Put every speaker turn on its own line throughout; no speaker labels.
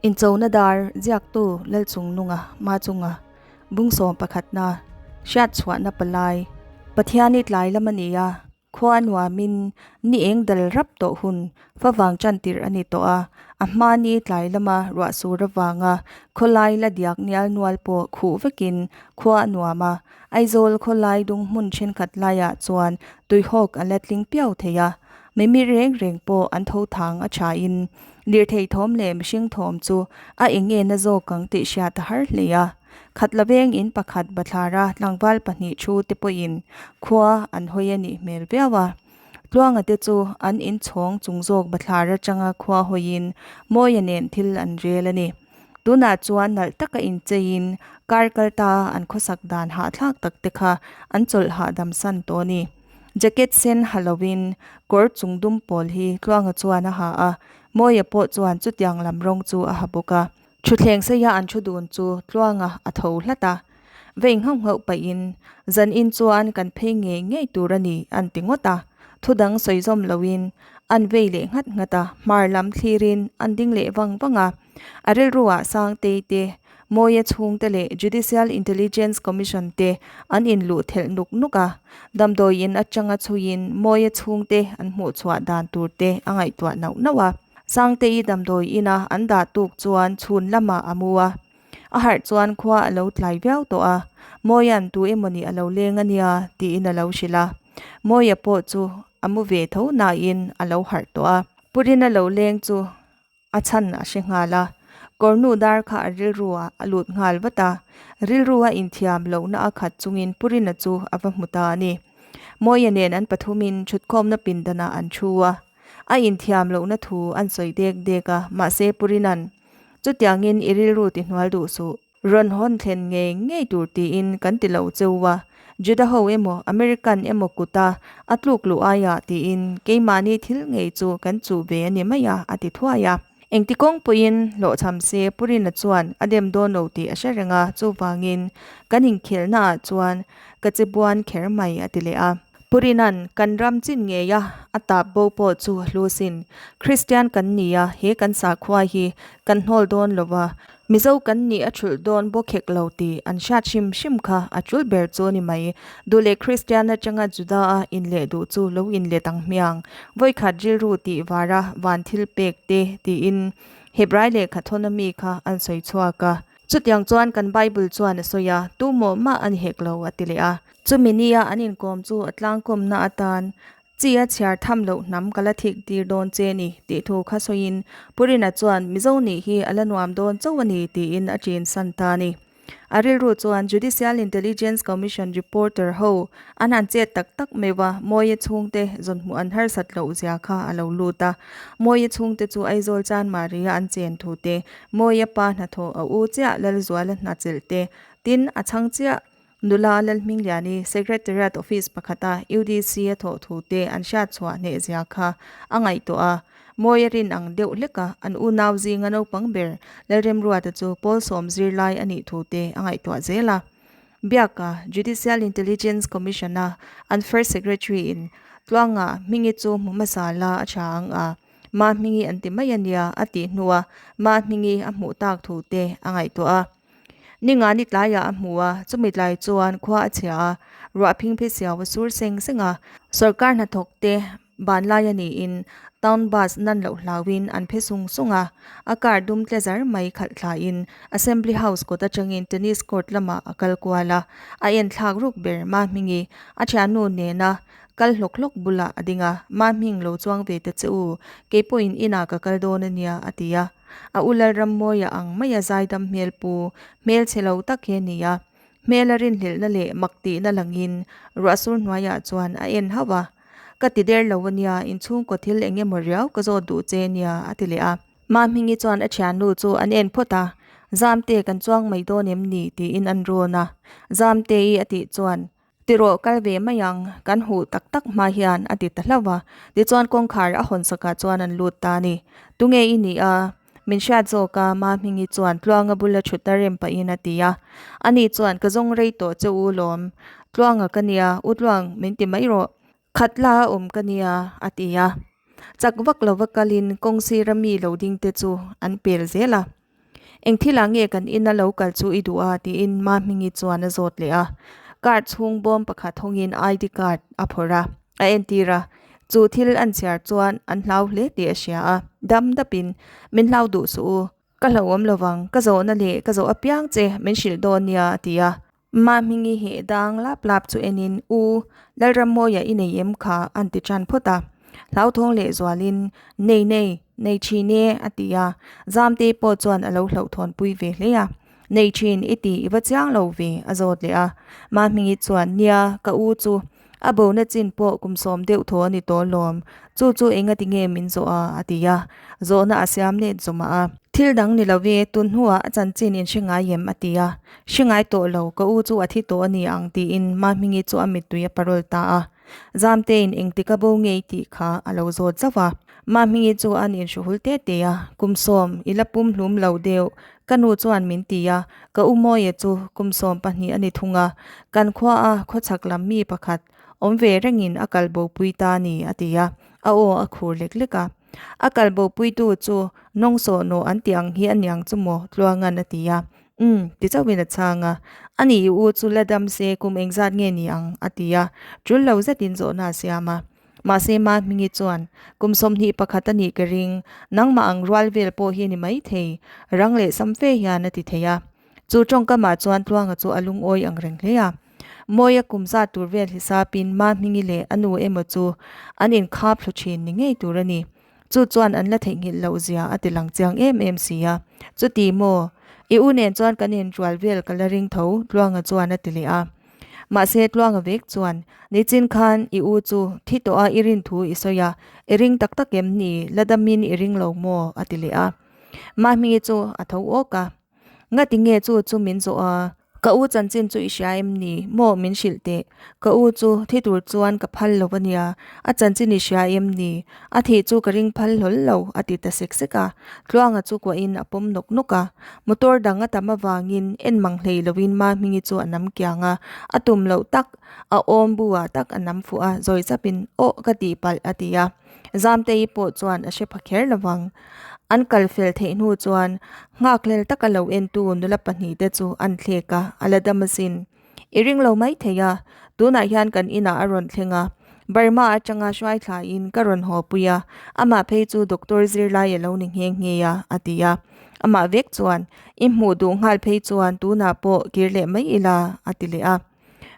Inchona dar ziaktu Lalchungnunga Machunga bungsawm pakhatna hriatchhuahna palai Pathiani tlai lam a ni a, khua nuamin ni eng dal rap tawh hun favang tan tirh a ni tawh a, a hmani tlai lama ruah sur avanga khawlai la diak nial nual pawh khuh vekin khua a nuam a, Aizawl khawlai dung hmun thenkhat laiah chuan tuihawk a la tling piau thei a, mimi reng reng pawh an tho thang a thain lirthei thawm leh mihring thawm chu a eng nge na zawk ang tih hriat a har hle a. Khatla veng in pakhat bathlara tlangval pahnih thu te pawhin khua an hawi a nih hmel viau a. Tluanga te chu an inchhawng chung zawk bathlar atanga khua hawiin Mawia nen thil an rel a ni. Tunah chuan nalh taka incheiin kar kal ta an khawsak dan hahthlak tak te kha an chawlh hahdam san tawh a ni. Jacket sen ha lovin kawr chung dum pawl hi Tluanga chuan a ha a, Mawia pawh chuan chutiang lam rawng chu a ha bawk a. Thutthleng seia an thu dun chu Tluanga a tho hlat a, vei nghauh nghauh pahin zanin chuan kan phei ngei ngei tur a ni an ti ngawt a, thu dang sawi zawm loin an vei leh nghat nghat a, hmar lam thlirin an ding leh vang vang a. A rilruah Sangtei te, Mawia chhungte leh Judicial Intelligence Commission te an inluh thelh nuk nuk a, damdawi in atanga chhuiin Mawia chhungte an hmuhchhuah dan tur te a ngaihtuah nauh nauh a. Sangtei damdawi ina an dah tuk chuan chhun lamah a mu a, a harh chuan khua a lo tlai viau tawh a, Mawia'n tu emawni a lo leng a nia tiin a lo hrilh a, Mawia pawh chu a mu ve tho nain a lo harh tawh a. Purina lo leng chu a chhan a hre nghal a, kawrnu dar kha a rilru ah a lut nghal vat a, rilru a inthiam lohna a khat chungin Purina chu a va hmu ta a ni. Mawia nen an pathumin thutkhawmna pindanah an thu a. A inthiam lohna thu an sawi dek dek a, mahse Purina'n, Chutiangin i rilru ti hnual duh suh. Rawn hawn thlen ngei ngei tur tiin kan ti lo cheu a, Juda ho emaw American emaw kuta a tluk luh aiah tiin keimahni thil ngei chu kan chuh ve a ni mai a, a ti thuai a. Engti kawng pawhin hlawhchham se Purina chuan a dem dawn lo tih a hre reng a, chuvangin kan inkhelhnaah chuan ka che buan kher mai a ti leh a. Purina'n kan ram chin ngei a, a tap bo pawh chu a hlu sin. Kristian kan ni a, he kan sakhua hi kan hnawl dawn lo va, Mizo kan nih a thulh dawn bawk hek lo tih an hriat hrim hrim kha a tul ber chu a ni mai. Duh leh Kristian atanga Juda a inleh duh chu lo inlet ang hmiang. Vawikhat rilru tih vara van thil pek te tiin Hebrai lehkha thawn ami kha an sawi chhuak a. Chutiang chuan kan Bible chuan a sawi a, tu mawh mah a ni hek lo a ti leh a. Chumi nia an inkawm chu a tlangkawmna atan chi a chhiar tham loh hnam ka la thik tir dawn che ni tih thu kha sawiin Purina chuan Mizo nih hi a la nuam dawn chauh a ni tiin a ṭin san ta a ni. A rilru chuan Judicial Intelligence Commission reporter ho an han chet tak tak meuh a, Mawia chhungte zawnhmuh an harsat loh zia kha a lo lut a. Mawia chhungte chu Aizawl Chanmari-a an chen thu te, Mawia pa hnathawh a u chiah Lalzuala hna chelh te, tin a chhang chiah Nula Lalhmingliani Secretariat Office pakhata UDC a thawh thu te an hriat chhuah hneh zia kha a ngaihtuah a, Mawia rin ang deuh hleka an unau zinga naupang ber Lalremruata chu pawl sawm zirlai a nih thu te a ngaihtuah zel a. Biaka Judicial Intelligence Commission-a an First Secretary-in Tluanga Hmingi chu hmu hmasa la a tha ang a, Ma Hmingi an ti mai a nia a tih hnua Ma Hmingi a hmuh tak thu te a ngaihtuah a. Ninga ni tlaiah a hmu a, chumi tlai chuan khua a chhia a, ruah phingphi siau a sur seng seng a. Sorkar hnathawk te ban lai a niin town bus nan loh hlauhin an phe sung sung a, a car dum tle zar mai khalh thlaiin Assembly House kawt atangin tennis court lamah a kal kual a, a enthlak ruk ber Mahmingi a thiannu nena kal hlawk hlawk bulah a ding a, Mahming lo chuang ve ta che u, keipawhin inah ka kal dawn a nia a ti a. A u Lalrammawia ang maia zaidam hmel pu, hmel chhe lo tak hi a ni a. Hmel a rinhlelhna leh mak tihna langin ruahsur hnuaiah chuan a en hauh a. Ka ti der lo a nia, inchhungkaw thil eng emaw riau ka zawt duh che nia, a ti leh a. Mahmingi chuan a thiannu chu an en phawt a, Zamte kan chuang mai dawn em ni? tiin an rawn a. Zamte-i a tih chuan Ti rawh kal ve mai ang, kan huh tak tak hma hian a ti ta hlauh a. Tichuan kawngkhar a hawn sakah chuan an lut ta a ni. Tunge i nih a? Min hriat zawk a, Mahmingi chuan Tluanga bula thutna rem pahin a ti a. Ani chuan ka zawng rei tawh che u lawm. Tluanga ka nia, U Tluang min ti mai rawh. Khat la a awm ka nia, a ti a. Chak vak lova kalin kawng sira mi lo ding te chu an pel zel a. Eng thilah nge kan ina lo kal chu i duh a? tiin Mahmingi chuan a zawt leh a. Card chhung bawm pakhat hawngin ID card a phawrh a, a entir a. Chu thil an chhiar chuan an hlau hle tih a hria a, dam dapin, Min hlau duh suh u, ka hlauhawm lovang, ka zawhna leh ka zawh apiang che min hrilh dawn nia, a ti a. Mahmingi heh dang lap lap chu enin, U, Lalrammawia i nei em kha? an ti tan phawt a. Hlauthawng leh zualin, Nei nei, nei thin e, a ti a. Zamte pawh chuan a lo hlauhthawnpui ve hle a. Nei thin i ti, i va chiang lo ve, a zawt leh a. Mahmingi chuan, Nia, ka u chu a bona chin pawh kum sawm deuh thaw a ni tawh lawm. Chu chu engati nge min zawh a? a ti a. Zawhna a siam let zawmah a. Thil dang ni lo e, tun hnuah a chanchin in hre ngai em? a ti a. Hre ngai tawh lo, ka u chu a thi tawh a ni ang tiin Mahmingi chu a mittui a parawl ta a. Zamtein engtik a bo ngei tih kha a lo zawt zauh a. Mahmingi chu an inhruhul te te a, kum sawm i la pum hlum lo deuh, ka nu chuan min ti a, ka u Mawia chu kum 12 a ni thung a, kan khua a khawchhak lam mi pakhat awm ve rengin a kal bopui ta a ni a ti a, a aw a khur lek lek a. A kal bopuitu chu nawng sawh nawh an tih ang hi a niang chu maw Tluangan a ti a. Umm, ti chauhin a chhang a. A nih i u chu la dam se kum engzat nge ni ang? a ti a, tul lo zetin zawhna a siam a. Mahse Mahmingi chuan, Kum 21 a nih ka ring, nangmah ang rual vel pawh hi a ni maithei, rang leh sam fe hian a ti thei a. Chu tawngkamah chuan Tluanga chu a lungawi ang reng hle a. Mawia kum zat tur vel hisapin Mahmingi leh a nu emaw chu an inkhap thlu thin ni ngei tur a ni. Chu chuan an la theihnghilh loh zia a ti lang chiang em em si a. Chuti maw? I u nen chuan kan inrual vel ka la ring tho, Tluanga chuan a ti leh a. Mahse Tluanga vek chuan, Nichin khan i u chu thi tawh a i rin thu i sawi a, i ring tak tak em ni? La damin i ring lo maw? a ti leh a. Mahmingi chu a tho awk a. Ngati nge chu chu min zawh a? Ka u chanchin chu i hria em ni? Maw min hrilh teh. Ka u chu thi tur chuan ka phal lo a nia. A chanchin i hria em ni? A thih chu ka ring phal hlawl lo, a ti ta sek sek a. Tluanga chu kuahin a pawm nawk nawk a. Motor dang a tam avangin en mang hlei loin Mahmingi chu a nam kiang a. A tum loh tak, a awm bu ah tak a nam fuh a, zawi chapin, Aw ka tih palh, a ti a. Zamtei pawh chuan a hre pha kher lo vang. An kal fel theih hnu chuan nghakhlel taka lo entu nula pahnihte chu an thlek a, a la dam asin. I ring lo mai thei a, tunah hian kan inah a rawn thleng a, Burma atanga hruai thlaiin ka rawn haw pui a, amah phei chu doctor zirlai a lo ni nghe nghe a, a ti a. Amah vek chuan, I hmuh duh nghal phei chuan tunah pawh kir leh mai ila, a ti leh a.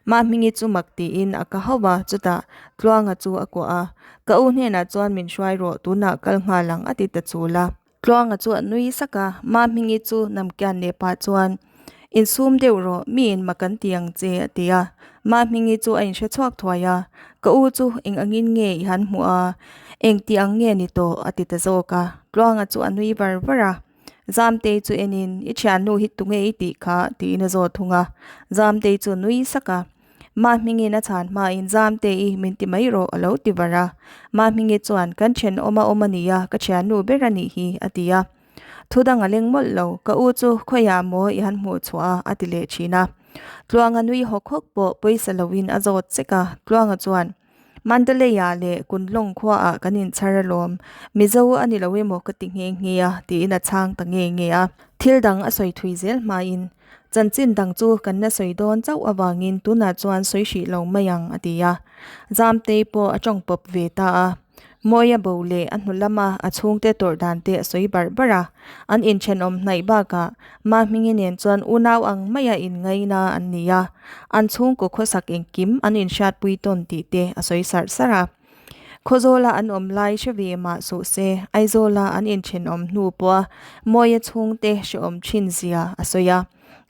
Mahmingi chu mak tiin a ka hauh a, chutah Tluanga chu a kuah a, Ka u hnenah chuan min hruai rawh, tunah kal nghal ang a ti ta chul a. Tluanga chu a nui sak a, Mahmingi chu namkian leh pah chuan, Insum deuh rawh, miin mak an ti ang che a ti a. Mahmingi chu a inhre chhuak thuai a, Ka u chu eng angin nge i han hmuh a, eng tih ang nge ni tawh a ti ta zawk a. Tluanga chu a nui var var a. Zamtei chu enin, I thiannu hi tunge i tih kha? tiin a zawt thung a. Zamtei chu nui sak a. Mahmingin a chhan hmain, Zamtei, min ti mai rawh, a lo ti var a. Mahmingi chuan, Kan thenawm a awm a nia, ka thiannu ber a nih hi, a ti a. Thu dang a leng mawlh lo, ka u chu khawiah maw i han hmuh chhuah a, a ti leh thin a. Tluanga nui hawk hawk pawh pawisa loin a zawt chek a, Tluanga chuan, Mandalay-ah leh Kunlong khuaah kan inchhar alawm, Mizo a ni lo emaw ka ti nghe nghe a, tiin a chhang ta nge nge a. Thil dang a sawi thui zel hmain, Chanchin dang chu kan la sawi dawn chauh avangin tunah chuan sawi hrih lo mai ang, a ti a. Zamtei pawh a tawng pawp ve ta a. Mawia bo leh a hnu lama a chhungte tawrh dan te a sawi barh barh a. An inthenawm hnaih bakah Mahmingi nen chuan unau ang maia inngaina an ni a, an chhungkaw khawsak engkim an inhriatpui tawn tih te a sawi sarh sarh a. Khawzawla an awm lai hre ve mah suh se, Aizawla an inthenawm hnu pawha Mawia chhungte hrehawm thin zia a sawi a.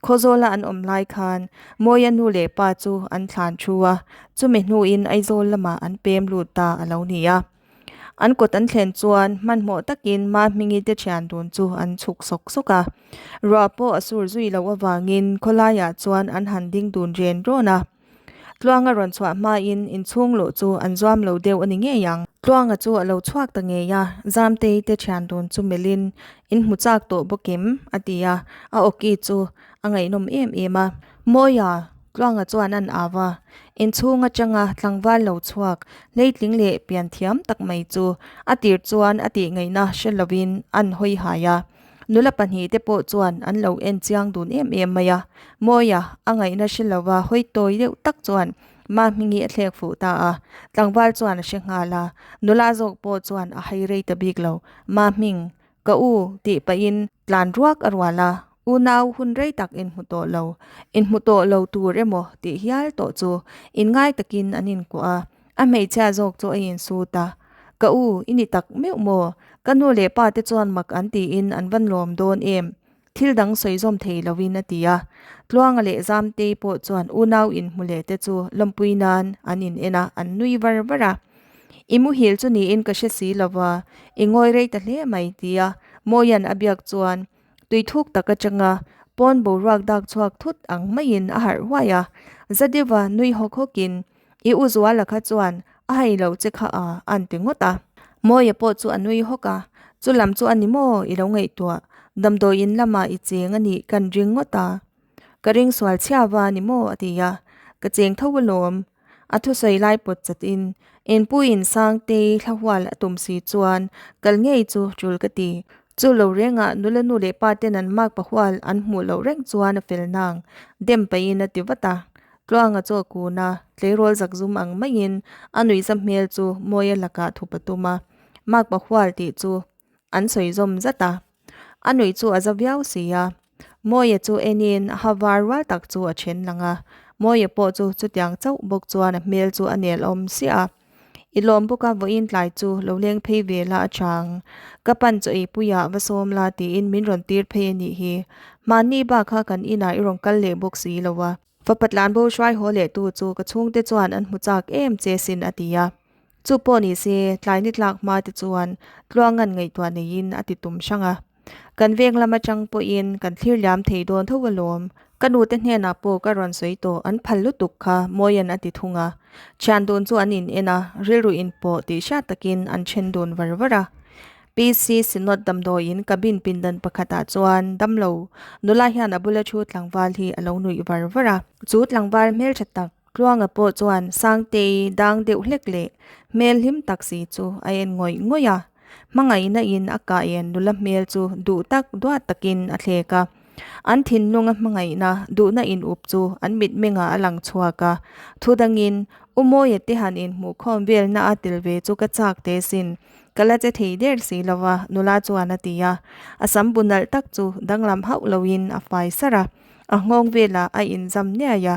Khawzawla an awm lai khan Mawia nu leh pa chu an thlan thu a, chumi hnuin Aizawl lamah an pem lut ta a lo ni a. An kawt an thlen chuan hmanhmawh takin Mahmingi te thian dun chu an chhuk sawk sawk a. Ruah pawh a sur zui loh avangin khawlaiah chuan an han ding dun ren rawn a. Tluanga rawn chhuah hmain inchhung luh chu an zuam lo deuh a ni ngei ang. Tluanga chu a lo chhuak ta ngei a, Zamtei te thian dun chu melhin, In hmu chak tawh bawk em? a ti a, a awki chu a ngaihnawm em em a. Mawia, Tluanga chuan an au a, inchhung atanga tlangval lo chhuak, hleitling leh pian thiam tak mai chu a tir chuan a tih ngaihna hre lovin an hawi hai a. Nula pahnihte pawh chuan an lo en chiang dun em em mai a. Mawia, a ngaihna hre lova hawi tawi deuh tak chuan Mahmingi a thlek fuh ta a. Tlangval chuan a hre nghal a. Nula zawk pawh chuan a hai rei ta bik lo. Mahming, ka u, tih pahin tlan ruak a rual a. Unau hun rei tak inhmu tawh lo, inhmu tawh lo tur emaw tih hial tawh chu inngai takin an inkuah a. A hmeichhia zawk chu a insut a, Ka u, i ni tak meuh maw? Ka nu leh pa te chuan mak an tiin an van lawm dawn em? Thil dang sawi zawm thei lovin a ti a. Tluanga leh Zamtei pawh chuan unau inhmu leh te chu lawmpui nan an in en a, an nui var var a. I muhil chu niin ka hre si lova, i ngawi rei ta hle mai tia Mawia'n a biak chuan Tui thuk tak atanga pawn boruak dak chhuak thut ang maiin a harh huai a, Zadeva nui hawk hawkin, I u Zuala kha chuan a hai lo che kha a, a'n ti ngawt a. Mawia pawh chu a nui hawk a, Chu lam chu a ni maw i lo ngaihtuah, damdawiin lamah i cheng a nih kan ring ngawt a. Ka ring sual chhiava a ni maw a ti a, Ka cheng tho alawm. A thusawi lai pawt chatin Inpuiin Sangtei thlahual a tum si chuan kal ngei chu tul ka ti. Chu lo rengah nula nu leh pa ten an mak pahual an hmuh loh reng chuan a fel nang dem pahin a ti vat a. Tluanga chu a kun a, tleirawl zakzum ang maiin a nuihza hmel chu Mawia lakah thup a tum a. Mak pahual tih chu an sawi zawm zat a. A nuih chu a za viau si a. Mawia chu enin a ha var rual tak chu a then lang a. Mawia pawh chu chutiang chauh bawk chuan a hmel chu a nel awm siah a. I lawm bawk a, vawiin tlai chu lo leng phei ve la a chang. Ka pan chaw ei puiah va sawm la tiin min rawn tir phei a nih hi. Mahni bak kha kan inah i rawn kal leh bawk si lo a. Fapa tlanbo hruai haw leh tu chu ka chhungte chuan an hmu chak em che sin a ti a. Chu pawh ni se, tlai ni tlak hma te chuan Tluangan ngaihtuah neiin a ti tum hrang a. Kan veng lam atang pawhin kan thlir liam thei dawn tho alawm. Ka nute hnenah pawh ka rawn sawi tawh an phal lutuk kha Mawian a ti thung a. Thian dun chu an in en a, rilru in pawh tih hriat takin an then dun var var a. PC Synod damdawiin cabin pindan pakhatah chuan damlo nula hian a bula thu tlangval hi a lo nuih var var a. Chu tlangval hmeltha tak Tluanga pawh chuan Sangtei dang deuh hlek leh hmel hlim tak si chu a en ngawih ngawih a. Hmangaihna in a kah en nula hmel chu duh tak duat takin a thlek a. An thinlunga hmangaihna duhna in up chu an mitmengah a lang chhuak a. Thu dangin U Mawia te han inhmuhkhawm velna a tel ve chu ka chak teh sin. Ka la che thei der si lo va, nula chuan a ti a. A sam bu nalh tak chu danglam hauh loin a fai sar a, a nghawng velah a inzam niai a.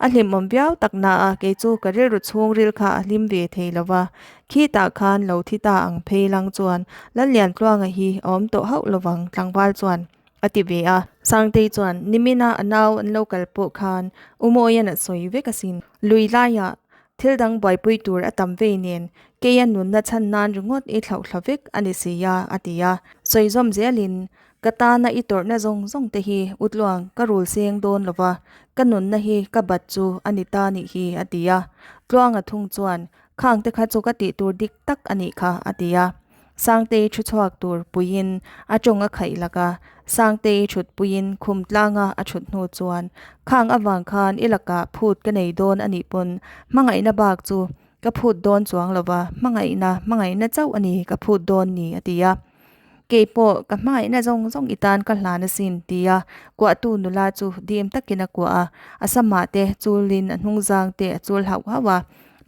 A hlimawm viau tak na a, kei chu ka rilru chhungril kha a hlim ve thei lo va. Khitah khan lo thi ta ang phei lang chuan Lalliantluanga hi a awm tawh hauh lovang tlangval chuan a ti ve a. Sangtei chuan nimina a nau an lo kal pawh khan U Mawian a sawi vek asin. Lui laiah thil dang buaipui tur a tam vei nen keia nunna chhan nan ringawt i thlauhthla vek a ni si a, a ti a. Sawi zawm zelin Ka tana i tawrhna zawng zawng te hi Utluang ka rul seng dawn lo va, ka nunna hi ka bat chu a ni ta nih hi, a ti a. Tluanga thung chuan, Khang te kha chu ka tih tur dik tak a nih kha, a ti a. Sangtei thu chhuak tur puiin a tawng a khaih lak a, Sangtei thut puiin khum tlanga a thut hnu chuan, Khang avang khan i lakah phut ka nei dawn a nih pawn hmangaihna bak chu ka phut dawn chuang lo va, hmangaihna, hmangaihna chauh a ni ka phut dawn ni, a ti a. Kei pawh ka hmangaihna zawng zawng i tan ka hlan asin, tia kuahtu nula chu dim takin a kuah a, a samah te chulin a hnungzang te a chul hauh hauh a,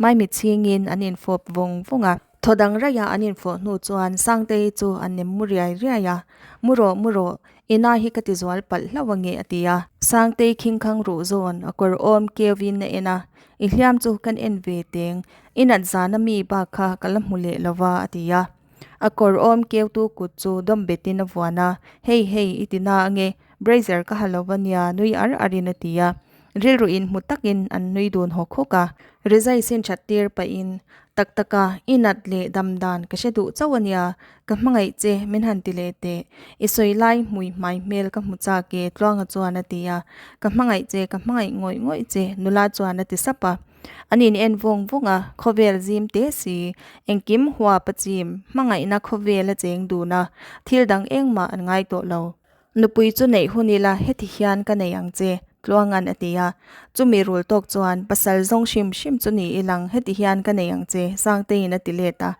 maimit chhingin an infawp vawng vawng a. Thaw dang raiha an infawh hnu chuan Sangtei chu a nem mu riai riai a, Mu rawh, mu rawh, i na hi ka ti zual palh hlauh ange a ti a. Sangtei khingkhang ruh zawn a kawr awm keuin a en a, I hliam chu kan en ve teng, i nat zana mi bak kha ka la hmu leh lova a ti a. A kawr awm keutu kut chu dawm betin a vuan a, Hei hei, i ti na ange, brazier ka ha lo va nia, nui ar arin a ti a. Rilru inhmu takin an nui dun hawk hawk a. Rizai sin that tir pahin, Tak taka, i nat leh dam dan ka hre duh chauh a nia, ka hmangaih che, min han ti leh teh. I sawi lai hmui hmai hmel ka hmu chak e, Tluanga chuan a ti a. Ka hmangaih che, ka hmangaih ngawih ngawih che, nula chuan a ti sap a. An in en vawng vawng a, khawvel zim te si, engkim huap a chim, hmangaihna khawvel a cheng dun a, thil dang engmah an ngai tawh lo. Nupui chu neih hun ila heti hian ka nei ang che, Tluanga'n a ti a. Chumi rul tawk chuan, Pasal zawng hrim hrim chu ni ilang, heti hian ka nei ang che, Sangteiin a ti let a.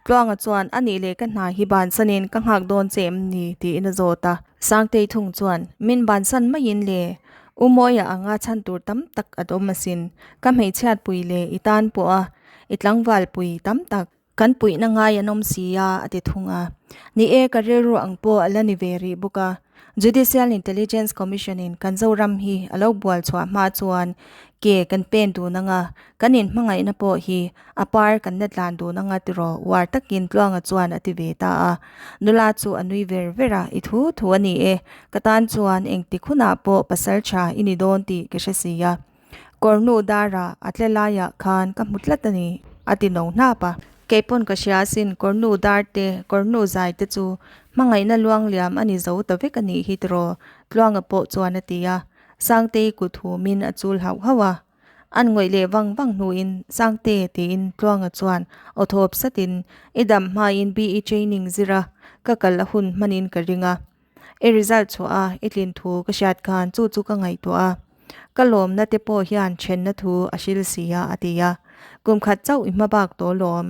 Tluanga chuan, A nih leh ka hna hi bansanin ka nghak dawn che em ni? tiin a zawt a. Sangtei thung chuan, Min bansan maiin le, U Mawia anga chhan tur tam tak a dawm asin, ka hmeichhiatpui leh i tan pawha i tlangvalpui tam tak. Kan puihna ngai an awm si a, a ti thung a. Ni e, ka rilru ang pawh a la ni ve rih bawk a. Judicial Intelligence Commission in kan Zoram hi a lo bual chhuah hma chuan ke kan pen dun ang a, kan inhmangaihna pawh hi a par kan la tlan dun ang a tiraw uar takin Tluanga chuan a ti ve ta a. Nula chu a nui ver ver a, I thu thu a ni e, ka tan chuan engtik hunah pawh pasal tha i ni dawn tih ka hre si a. Kawrnu dara a tle laiah khan ka hmu tlat a ni, a ti no hnap a. Keipawn ka hria asin, kawrnu dar te, kawrnu zai te chu hmangaihna luang liam a ni zo ta vek a nih hi tiraw, Tluanga pawh chuan a ti a. Sangtei kut humin a chul hauh hauh a. An ngawih leh vang vang hnuin, Sangte, tiin Tluanga chuan aw thawp satin, I dam hmain BE training zira ka kal a hun hmanin ka ring a. I result chhuah a, i tlin thu ka hriat khan chu chu ka ngaihtuah a, ka lawmna te pawh hian thenna thu a hril si a, a ti a. Kum khat chauh i hma bak tawh lawm.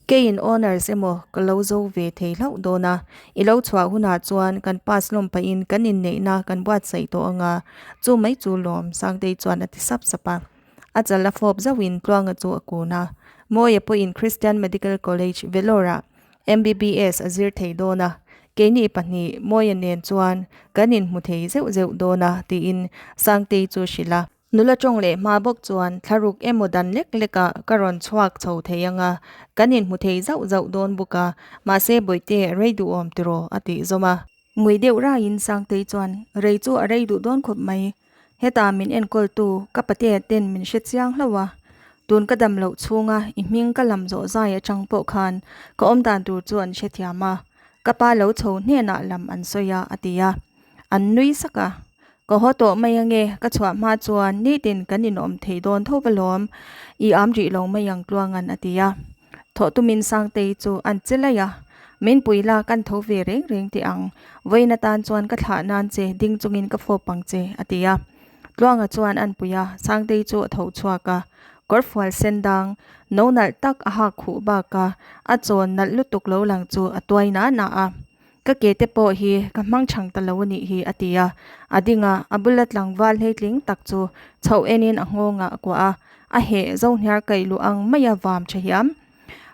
Keiin honours emaw ka lo zo ve thei hlauh dawn a, i lo chhuah hunah chuan kan pass lawm pahin kan inneihna kan buatsaih tawh ang a, chu mai chu lawm, Sangtei chuan a ti sap sap a. A chal a fawp zauhin Tluanga chu a kun a. Mawia pawhin Christian Medical College, Vellore-ah MBBS a zir thei dawn a, keini pahnih Mawia nen chuan kan inhmu thei zeuh zeuh dawn a tiin Sangtei chu hrilh a. Nula tawng leh hma bawk chuan thlaruk emaw dan lek lekah ka rawn chhuak chho thei ang a, kan inhmu thei zauh zauh dawn bawk a, mahse Bawihte rei duhawm tiraw a tih zawm a. Ngui deuh raiin Sangtei chuan rei chu a rei duh dawn khawp mai. Heta min enkawltu ka patea ten min hre chiang hlauh a, tun ka dam loh chhunga i hming ka lam zawh zai atang pawh khan ka awm dan tur chu an hrethiam a, ka pa lo chho hnenah lam an sawi a a ti a. An nui sak a, Ka haw tawh mai ange, ka chhuah hma chuan nitin kan inawm thei dawn tho va lawm, i am rih lo mai ang Tluangan a ti a. Thawh tumin Sangtei chu an che laih a, Min pui la kan tho ve reng reng teh ang, vawiin atan chuan ka thlah nan che ding chungin ka fawp ang che, a ti a. Tluanga chuan an pui a, Sangtei chu a tho chhuak a, kawrfual sen dang, no nalh tak a hak khuh bak a, a chawn nalh lutuk lo lang chu a tuai na na a. Ka ke te pawh hi ka hmang chhang ta lo a nih hi, a ti a. A ding a, a bula tlangval hleitling tak chu chhoh enin a nghawngah a kuah a, a heh zohniar kaih luh ang maia vam tha hiam.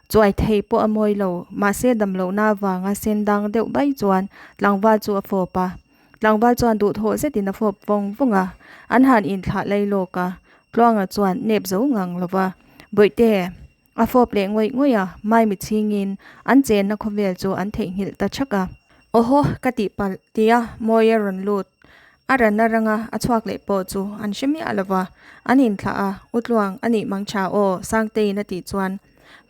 Chuai thei pawh a mawi lo, mahse damlohna avanga sen dang deuh bai chuan tlangval chu a fawp a. Tlangval chuan duhthawh zetin a fawp vawng vawng a, an han inthlah lai lawk a, Tluanga chuan nep zo ngang lo va, Bawihte! A fawp leh ngawih ngawih a, Maimi chhingin an chenna khawvel chu an theihnghilh ta chhak a. Awhaw, ka tihpalh, tia Mawia rawn lut. A ran a ranga a chhuak leh pawh chu an hre miah lo va, an inthlah a, U Tluang, a nih mang tha aw, Sangteiin a tih chuan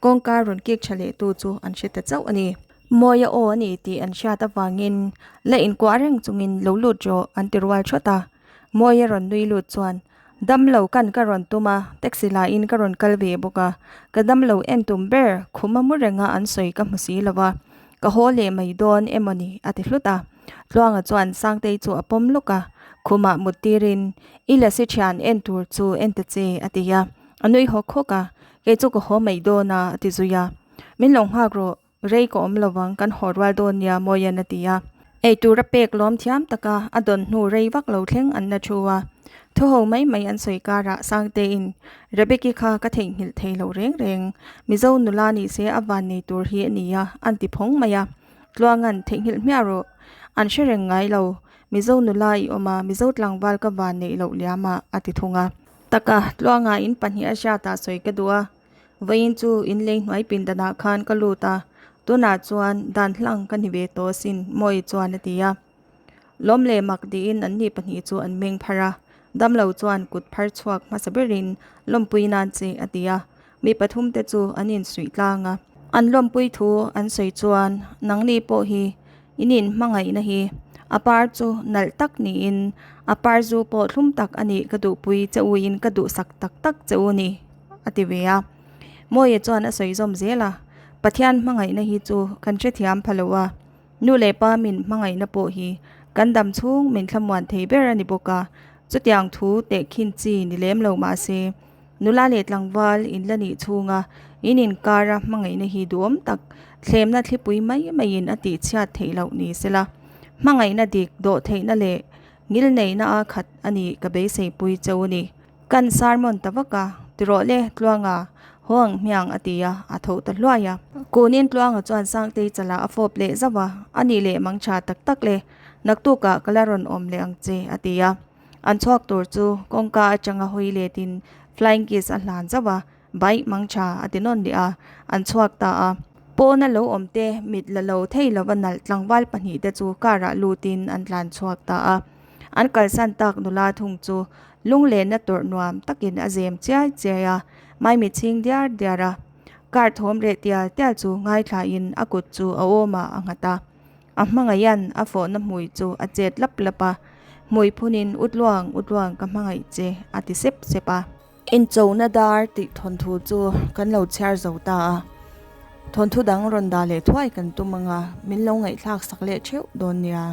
kawngka rawn kik tha leh tu chu an hre ta chauh a ni. Mawia aw a ni tih an hriat avangin la inkuah reng chungin lo lut rawh an ti rual thawt a. Mawia rawn nui lut chuan, Damlo kan ka rawn tum a, taxi lahin ka rawn kal ve bawk a, ka damlo en tum ber khum a mu renga an sawi ka hmu si lo va, ka haw leh mai dawn emaw ni a ti hlut a. Tluanga chuan Sangtei chu a pawm lawk a, khumah mut tirin, I lasi thian en tur chu en ta che a ti a, a nui hawk hawk a, Kei chu ka haw mai dawn a a ti zui a, Min lo nghak rawh, rei ka awm lovang kan haw rual dawn nia Mawian a ti a. Eitur a pek lawm thiam taka a dawn hnu rei vak lo thleng an la thu a, thu ho mai mai an sawi karah Sangtein Rebeki kha ka theihnghilh thei lo reng reng, Mizo nula ni se a van nei tur hi a nia an ti phawng mai a. Tluangan theihnghilh hmiah rawh. An hre reng ngai lo. Mizo nula i awm a, Mizo tlangval ka van neih loh liam a, a ti thung a. Taka, Tluanga in pahnih a hriatah sawi ka duh a. Vawiin chu in lei hnuai pindanah khan ka lut a, tunah chuan dan hlang ka ni ve tawh asin, Mawi chuan a ti a. Lawm leh mak tiin anni pahnih chu an meng phar a. Damlo chuan kut phar chhuak hmasa berin lawmpui nan che a ti a. Mi pathum te chu an insuih tlang a. An lawmpui thu an sawi chuan nangni pawh hi in inhmangaihna hi a par chu nalh tak niin a par zu pawh thlum tak a nih ka duhpui che u in ka duhsak tak tak che u ni a ti ve a. Mawia chuan a sawi zawm zel a, Pathian hmangaihna hi chu kan hrethiam pha lo a, nu leh pa min hmangaihna pawh hi kan dam chhung min thlamuan thei ber a ni bawk a. Chutiang thu tehkhin chi ni lem lo mah se, nula leh tlangval in la nih chhunga in inkara hmangaihna hi duhawm tak thlemna thlipui mai maiin a tihchhiat theih loh ni sela. Hmangaihna dik dawh theihna leh ngilneihna a khat a nih ka beiseipui cheu a ni. Kan sermon ta vak a, tirawh le Tluanga, haw ang hmiang a ti a, a tho ta hluai a. Kunin Tluanga chuan Sangtei chalah a fawp leh zauh a, a nih leh mang tha tak tak le, naktukah ka la rawn awm leh ang che a ti a. An chhuak tur chu kawngka atanga hawi letin flying kiss a hlan zauh a, Baih mang tha a ti nawn leh a, an chhuak ta a. Pawna lo awm te mit la lo thei lova nalh tlangval pahnihte chu car ah lutin an tlan chhuak ta a. An kalsan tak nula thung chu lunglenna tawrh nuam takin a zem chiai chiai a, maimi chhing diar diar a. Car thawm reh tial tial chu ngaithlain a kut chu a awmah a nghat a. A hmangaihan a fawhna hmui chu a chet lap lap a, hmui phunin U Tluang, U Tluang ka hmangaih che a ti sep sep a. Inchona dar tih thawnthu chu kan lo chhiar zo ta a, thawnthu dang rawn dah leh thuai kan tum ang a, min lo ngaihthlak sak leh theuh dawn nia.